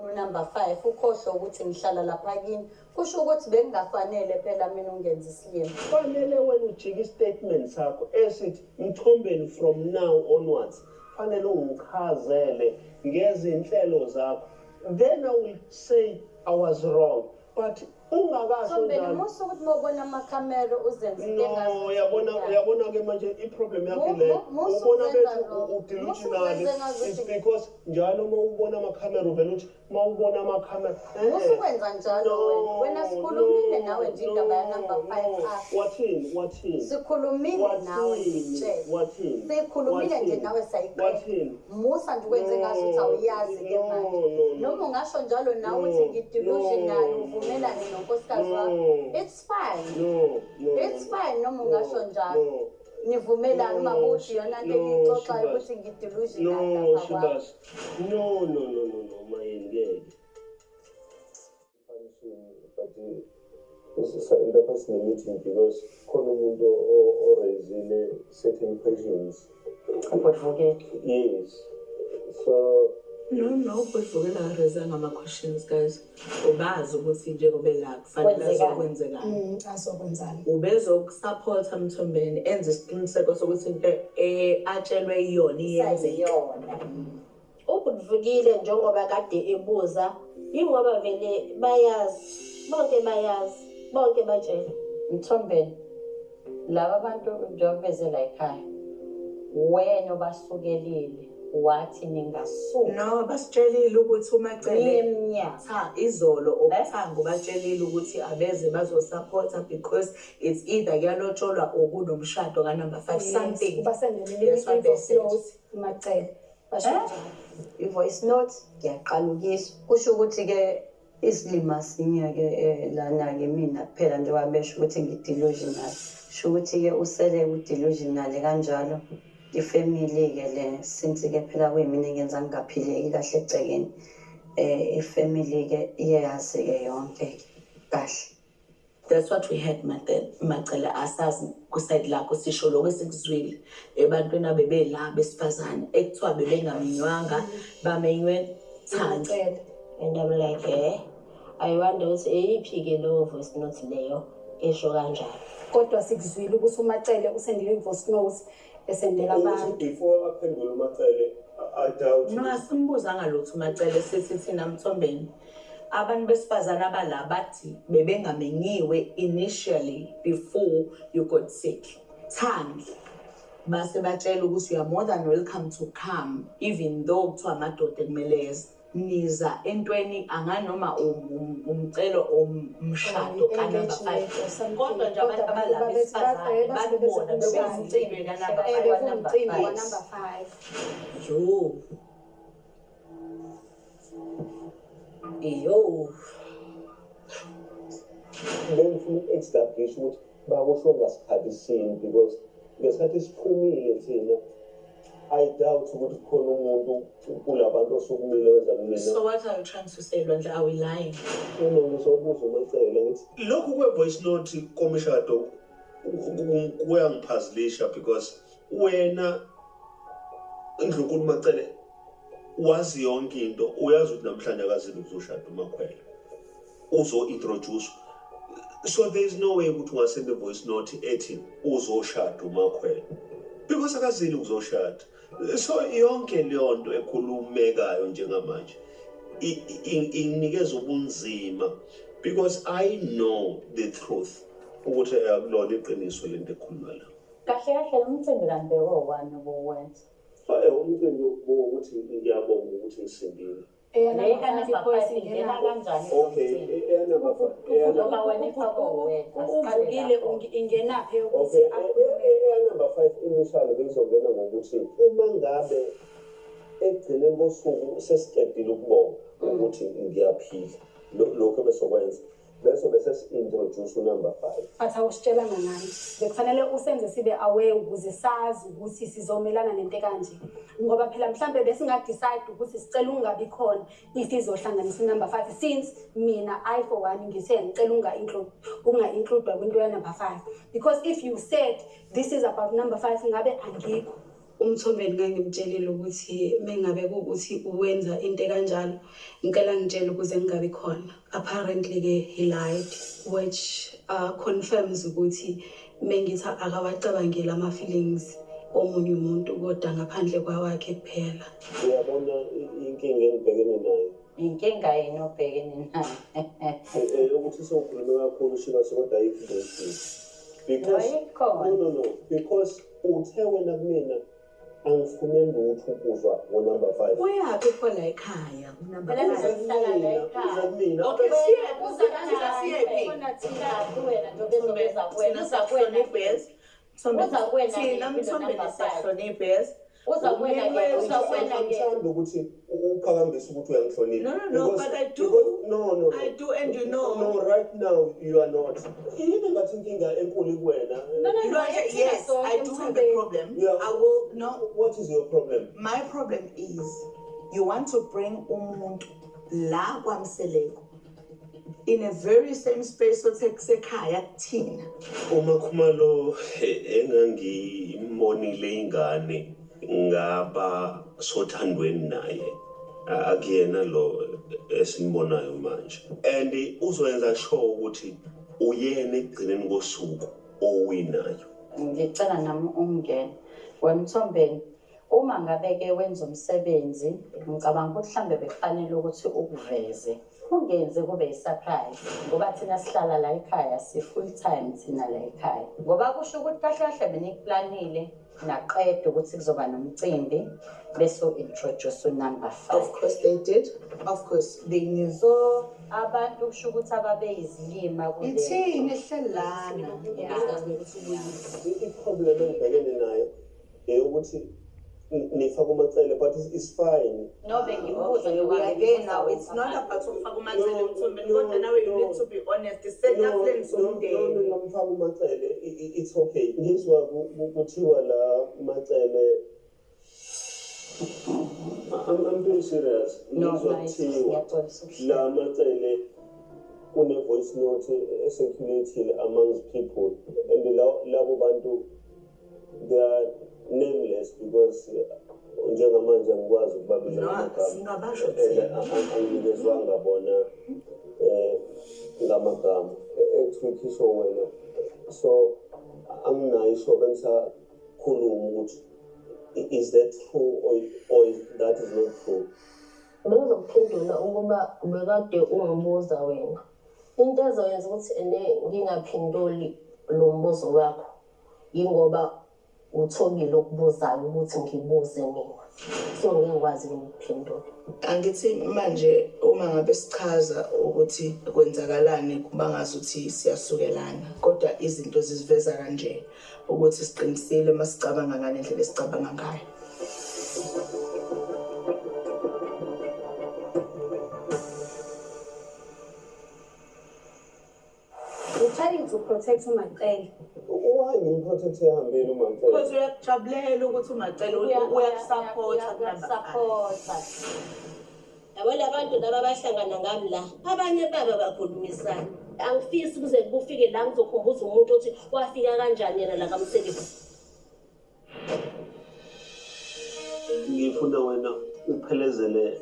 Unumber 5 ukhohlwe ukuthi ngihlala lapha kini, kusho ukuthi bekungafanele phela mina ungenza isilima. Fanele wena ujike istatement sakho esithi, "Mthombeni, from now onwards fanele ungichazele ngezinhlelo zakho," then I will say I was wrong, but ungakasho Thombeni, njalo. Musa ukuthi uma ubona amakhamera uzenze into No, engazuthi uyabona, iyona. Uyabona-ke manje i-problem yakho leyo. Musa Ubona ukwenza bethi lokho. u-delusional. Musa ukwenza engazuthi It's because njalo uma ubona amakhamera uvele uthi uma ubona amakhamera. Musa ukwenza njalo wena. Wena sikhulumile nawe nje indaba ya number 5 apha. Wathini, wathini? Sikhulumile nawe, Wathini? ngikutshela. Wathini? Sikhulumile nje Wathini? nawe sayiqeda. Wathini? Musa nje ukwenze No, ngazuthi awuyazi-ke no, manje. no, no. Noma ungasho njalo nawe No, uthi ngi-delusional, no. uvumelane nonkosikazi No. wakho. It's fine. No. It's fine noma No, ungasho njalo. no. Nivumelane No, uma kuthi yona nto no, eniyixoxayo Shibas. ukuthi ngi-delusional No, lapha kwakho. Shibas. No, mayini ngeke. Function, but lapha sine-meeting because khona umuntu o-raisile certain questions. Ubhodvukile. Yes. So No, ubhodvukela akarizanga ama-questions, guys. Ubazi ukuthi njengoba ela kufanele Kwenzekani? azokwenzekani. Azokwenzani? Ubezokusupport Mthombeni, enze isiqiniseko sokuthi into atshelwe iyona iyenzeka. Sayiyona. Ubudvukile njengoba kade ebuza, ingoba vele bayazi bonke, bayazi bonke, batshela. Mthombeni, laba bantu njengoba beze la ekhaya, wena obasukelile wathi ningasuka No, basitshelile ukuthi uMacele niye emnyango. Cha, izolo okuthango batshelile ukuthi abeze bazosupporta because it's either kuyalotsholwa or kunomshado ka-number 5 something. Ubasendele That's what they i-voice said. note uMacele, basho Eh? njalo. I-voice note ngiyaqala ukuyizwa. Kusho ukuthi-ke isilima sinye-ke lana-ke mina kuphela njengoba besho ukuthi ngi-delusional. Sho ukuthi-ke usele u-delusional kanjalo. Ifamily-ke le, since-ke phela kuyimina engenza ngingaphileki kahle egcekeni. Ifamily-ke iyayazi-ke yonke kahle. That's what we had, Macele. Asazi kuside lakho, sisho lokho esikuzwile ebantwini abebela besifazane ekuthiwa bebengamenywanga, bamenywe thangi. Umacele. And I'm like, I wonder ukuthi eyiphi-ke leyo voice note leyo esho kanjalo. Kodwa sikuzwile ukuthi uMacele usendile i-voice note esendela Ukuthi abantu. before aphendule uMacele, I doubt. No, asimbuzanga lutho uMacele, sithi thina, Mthombeni, abantu besifazane abala bathi bebengamenyiwe initially before you got sick. Thangi base batshela ukuthi you are more than welcome to come, even though kuthiwa amadoda ekumele eze. Niza entweni anganoma umcelo umshado ka-number 5 Engagement or something. kodwa nje abantu Kodwa abalaba besifazane bathi bakubona bebeze bebezimcimbi ka-number 5. Bekuwumcimbi Yes. wa-number 5. Yo. Yo. Bengifuna uku-establish ukuthi bakusho ngasikhathi sini, because ngesikhathi siphumile thina, I doubt ukuthi kukhona umuntu kulabantu osukumile wenza kumina. So what are you trying to say, Lwandle? Are we lying? Uma ngizobuza uMacele ngithi lokhu kwe-voice note komshado kuyangiphazilisha because wena Ndlunkulu Macele wazi yonke into, uyazi ukuthi namhlanje akazile ukuzoshada uMakhwela, uzo-introduce, so there is no way ukuthi ungasenda i-voice note ethi uzoshada uMakhwela because akazile ukuzoshada. So yonke leyo nto ekhulumekayo njengamanje inginikeza ubunzima because I know the truth ukuthi akulona iqiniso lento ekhulunywa la. Kahle kahle lo mcimbi kanti bekowani obuwenza? Umcimbi ukuthi ngiyabonga ukuthi ngisindile. Le ka-number 5 ingena kanjani kulo Okay. mcimbi? Eyanumber five. Noma wena ifakwe uwena, asiqale Uvukile lapho. ingenaphi ukuthi Okay, akhulume? eyanumber 5 initially beyizongena ngokuthi uma ngabe ekugcineni kosuku sesiqedile ukubonga ukuthi ngiyaphila, lokhu ebesokwenza bese bese si-introduce unumber 5. But awusitshelanga ngani? Bekufanele usenze sibe aware ukuze sazi ukuthi sizomelana nento ekanje, ngoba phela mhlambe besingadecide ukuthi sicela ungabi khona if izohlanganisa unumber 5, since mina, I for one, ngithe ngicela unga-include, unga-include kwinto ya-number 5, because if you said this is about number 5, ngabe angikho. UMthombeni ngangimtshelile ukuthi mengabe kuwukuthi uwenza into ekanjalo, ngicela ngitshele ukuze ngingabi khona. Apparently-ke he lied, which confirms ukuthi mengithi akawacabangeli ama-feelings omunye umuntu kodwa ngaphandle kwawakhe kuphela. Uyabona inkinga engibhekene nayo. Inkinga yini obhekene nayo? Ukuthi sewukhulume kakhulu, Shibase, kodwa ayikho into oyishilo. Because Ayikhona. No, because uthe wena kumina angifune lutho ukuzwa ngo-number 5. Uyaphi pho la ekhaya ku-number Phela 5? sihlala la ekhaya. Uza kumina. Okay, Uza siyephi? Khona thina kuwena njengoba ezobeza kuwena, Thina uza kuwena. siyakuhlonipha, yes. Uza kuwena Thina ke, Mthombeni number five. siyakuhlonipha, yes. Uza kuwena ke, uza kuwena ke. Angithandi ukuthi uphakambise ukuthi uyangihlonipha. No, but I do. Because, no. I do, and you know. No, right now you are not. Yini ngathi inkinga enkulu kuwena? No, You know, thina yes, sonke, I do have a Mthombeni. problem. Yeah. I will no. What is your problem? My problem is you want to bring umuntu la kwaMseleku in a very same space othe kusekhaya kuthina. UMaKhumalo engangimbonile ingane ngaba sothandweni naye, akuyena lo esimbonayo manje, and uzoyenza sure ukuthi uyena ekugcineni kosuku owinayo. Ngicela nami ungene. WeMthombeni, uma ngabe-ke wenza umsebenzi, ngicabanga ukuthi mhlambe bekufanele ukuthi ukuveze. Ungenzi kube yi-surprise, ngoba thina sihlala la ekhaya, si-full time thina la ekhaya. Ngoba kusho ukuthi kahle kahle benikuplanile naqeda ukuthi kuzoba nomcimbi bese u-introduce u-number 5. Of course they did. Of course they knew. So abantu kusho ukuthi ababeyizilima kule. Ithini ehlelana? I-problem engibhekene nayo eyokuthi nifake uMaCele, but it's fine. No, bengimbuza. Okay, we are there now. It's not about ukufaka uMaCele, Mthombeni, kodwa nawe you need to be honest. Isetafuleni somndeni. Namfaka uMaCele, it's okay. Ngizwa kuthiwa la Macele, I'm being serious. No, Ngizwa no, kuthiwa ngiyaxolisa ukuhleka. la Macele kune voice note e-circulated amongst people, and labo bantu, they are nameless because njengamanje angikwazi ukubabiza No, ngamagama. singabasho And thina. anginikezwanga bona ngamagama ekuthiwa wena, so anginayo isho bengisakhuluma ukuthi is that true or is that is not true. Bengizokuphendula ukuba ubekade ungibuza wena. Into ezoyenza ukuthi ene ngingaphenduli lo mbuzo wakho yingoba uthobile okubuzayo ukuthi ngibuze mina. So ngeke ngikwazi ukuphendula. Angithi manje uma ngabe sichaza ukuthi kwenzakalani kuba ngazuthi siyasukelana, kodwa izinto ziziveza kanje ukuthi siqinisile uma sicabanga ngale ndlela esicabanga ngayo. You're trying to protect uMaCele. Why ngim-protect ehambeni uMaCele? Because uyakujabulela ukuthi uMaCele uyakusupporta ku-number 5. Uyakusupporta. Yabo labantu laba abahlangana ngami la, abanye baba bakhulumisana. Angifisi kuze kufike la ngizokhumbuza umuntu ukuthi wafika kanjani yena la kaMseleku. Ngifuna wena uphelezele.